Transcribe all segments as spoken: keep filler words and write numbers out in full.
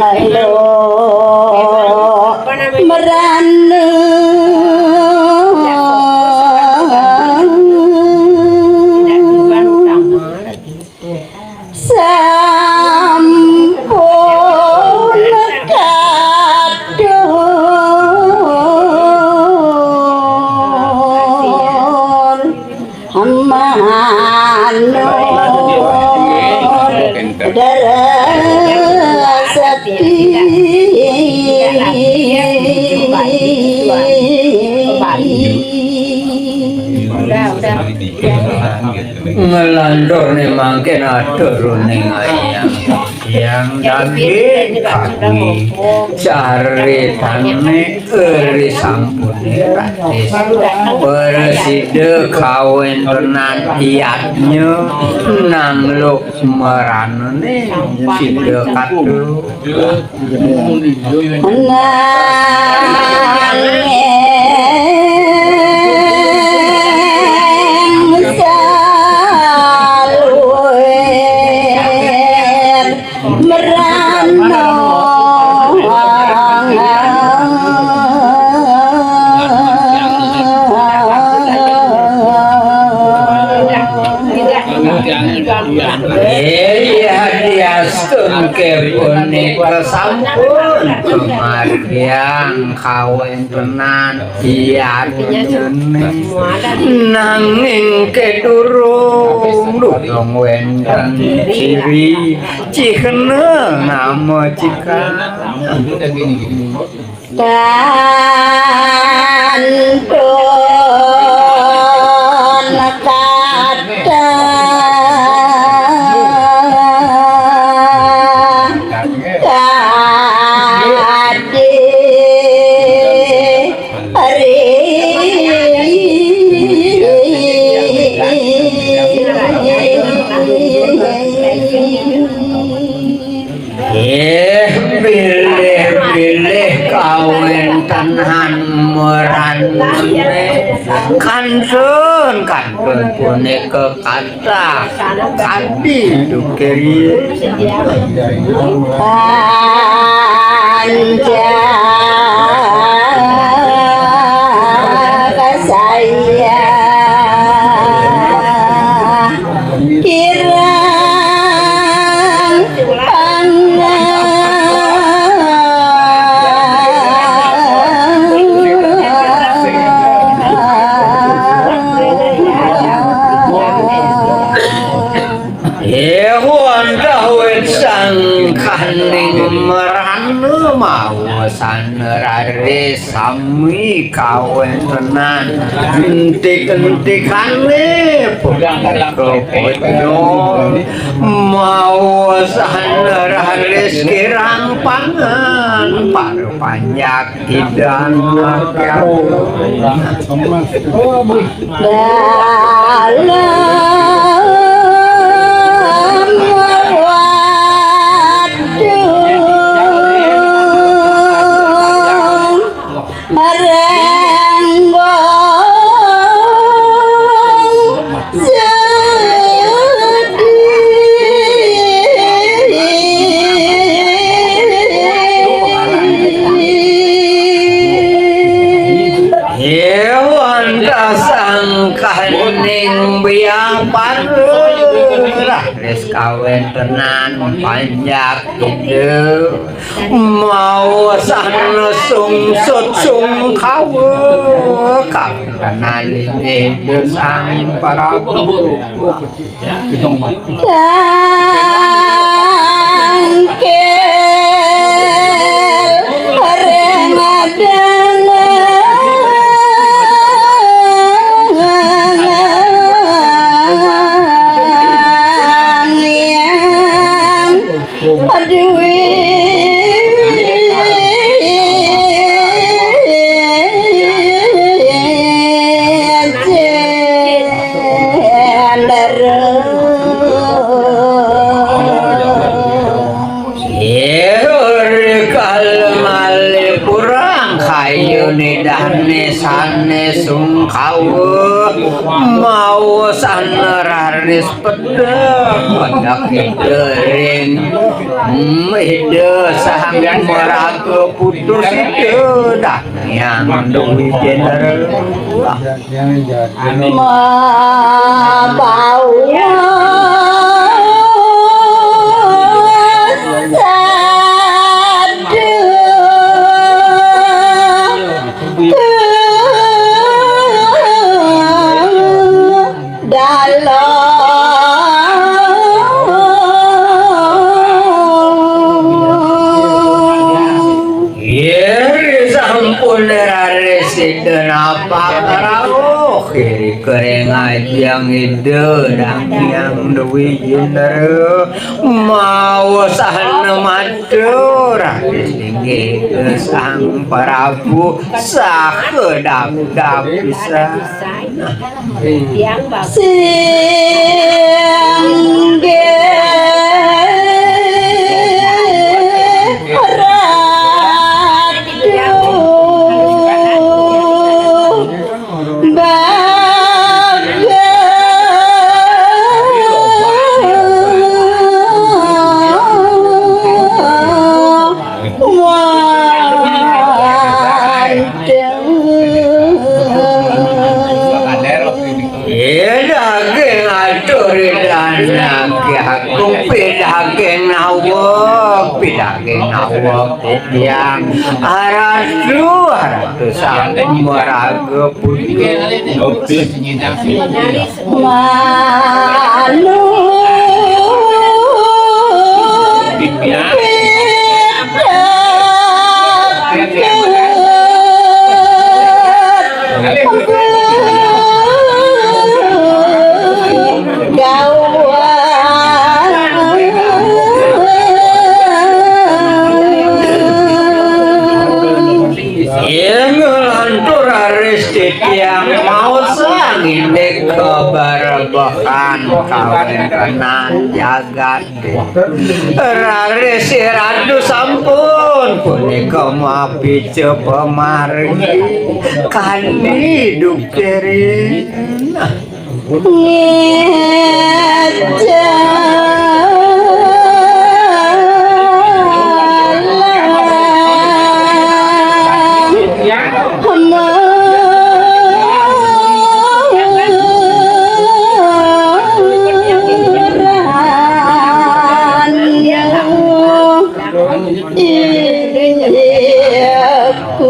Nang lo merana sampun kadung. Manut darasati. Ngelantur nih mangkin atur runing ayam. Yang daging kami caritane eri sampune ratis. Prasida kawentenan yadnya nang luk meranane sida katu. Nanging saluwih merana. Iya, diastun kepunika sampun kemargiang kawentenan. Iya, nanging kedurung durung wenten ciri cihna nama cika. Kantun kata kadi. Eh, bilih-bilih kawentenan merantune kantun, kantun punika kantah kadi dukiri. Panjak saya kirang pangan. Ih, wantah wit sangkaning merana mawasan raris sami kawentenan entik-entikane punika punya mawasan raris kirang pangan para panjak. Idan makian. Dalam waduh. Marenggong sedih. Iwanta sangkaning biapan. Lah, ris kawentenan panjak ide. Mawasan sungsut sungkawa kapisanan inggih Sang Prabu. Tangkil ring adangan yang Aduh, Sungkawa maosan raris pedhek, pedhek Ida ring, hmm, Ida Sang Maraga Putra Sida, Dakyang Dwijendra. Mabawa sadhu. Dalam. Yen sampun raris sida napak rauh, iri kering ajeng Ida Dakyang Dwijendra, maosana matur, raris inggih Sang Prabu saha dapdap pisan. Singgih Ratu Baga. Wah. Daging atur dan daging aku, pidaging awak, pidaging awak yang aratu, aratu Sang Maraga Putra. Manuk pidak gawat. Ing lantur raris titiang maosang indik kabarebehan kawéntenan jagat. Raris Ratu sampun punika mapica pamargi kadi dukteri. Ngéjalang. Iya ku.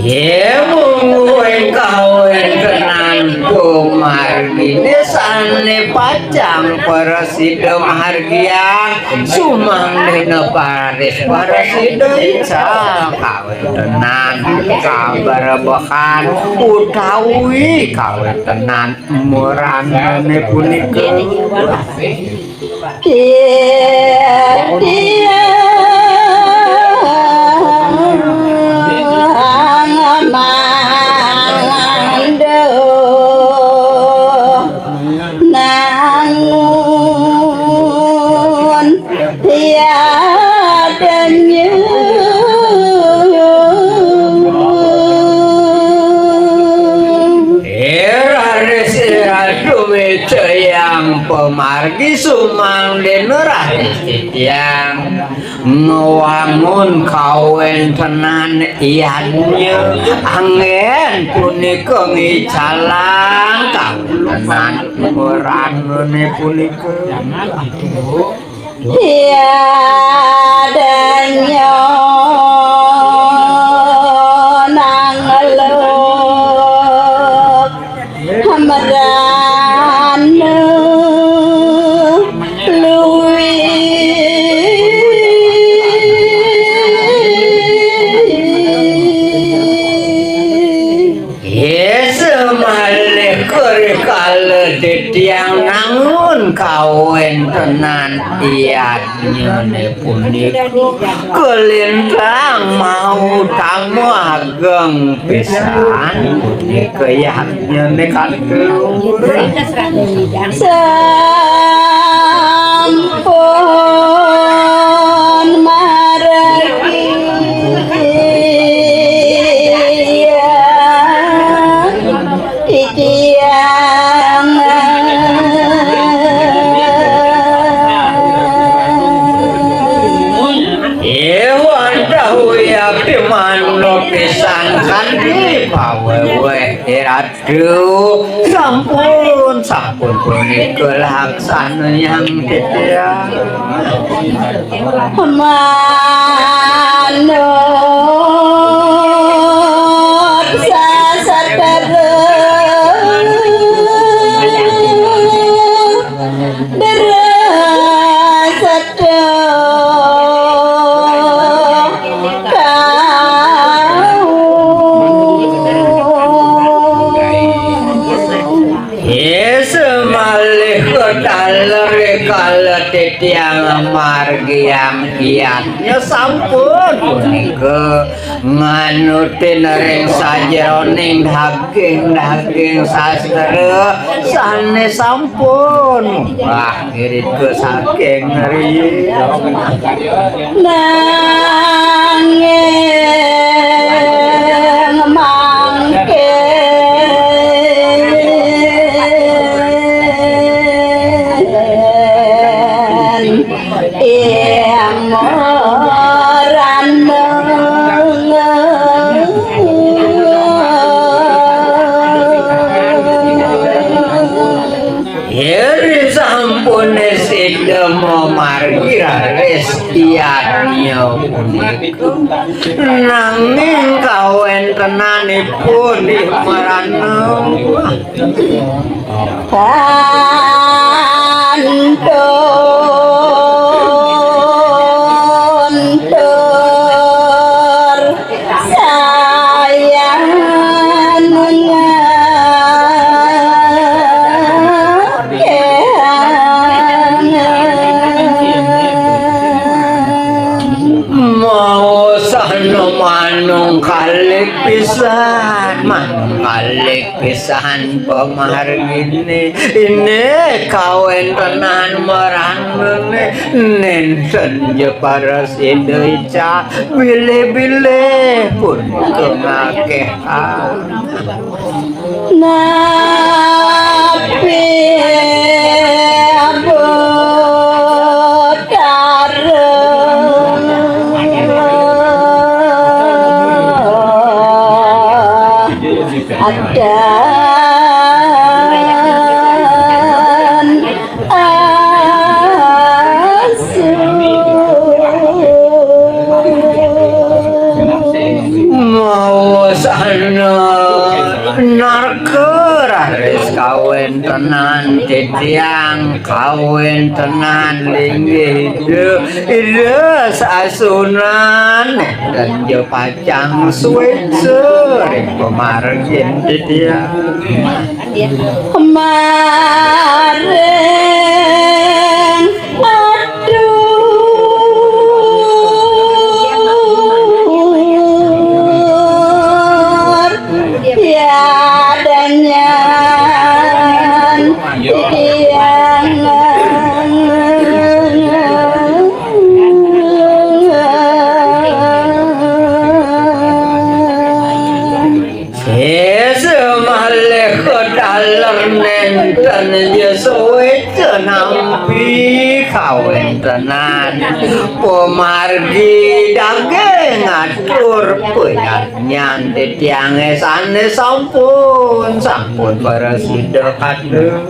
Yé mungguing kawéntenan pamarginé sané pacang prasida margiang, sumangdéna raris prasida ical kawéntenan kabarebehan utawi kawéntenan mranané punika. Titiang mangda nangun yadnya. Raris Ratu Widayang pamargi sumangdéna raris titiang ngwangun kawéntenan yadnya, anggén punika ngicalang kawéntenan mranané punika. Yadnya nang luk mrana luwi. Yé samalih rikala titiang nangun kawéntenan yadnyané punika, kalintang mautama ageng pisan punika yadnyané katur. Sampun margi. Kuwi abdi manut pisan kanthi paweweh iratu. Sampun, sampun punika laksanayang titiang. Manut sasatereng. Dera sedo kau. Yesus malih ketaler kala titiang margiang kiat. Ya sampun punika nganutin ring sajeroning daging-daging sastra sane sampun wah irika saking riyin. Nanging mangkin Ing moraneng. Yen sampune sida mamargi raris yadnya punika. Nanging kawentenanipun ing maraneng. Kantun tur sayangan. Maosana manungkalik pisan, manungkalik pisan pamargine. Ine kawentenan marangene, nenten ja parasida ical, bilih-bilih pun kengakeh. Napi abotara adan asu. Maosana narka raris kawentenan titiang, kawentenan linggih Ida, Ida sasunan, dan ja pacang suwéca ring pamargin titiang. Maring atur yadanyan titiang. Semalih ketaler nenten ja suwéca nampi kawéntenan pamargi daging atur payadnyan titiangé sané sampun, sampun prasida katur.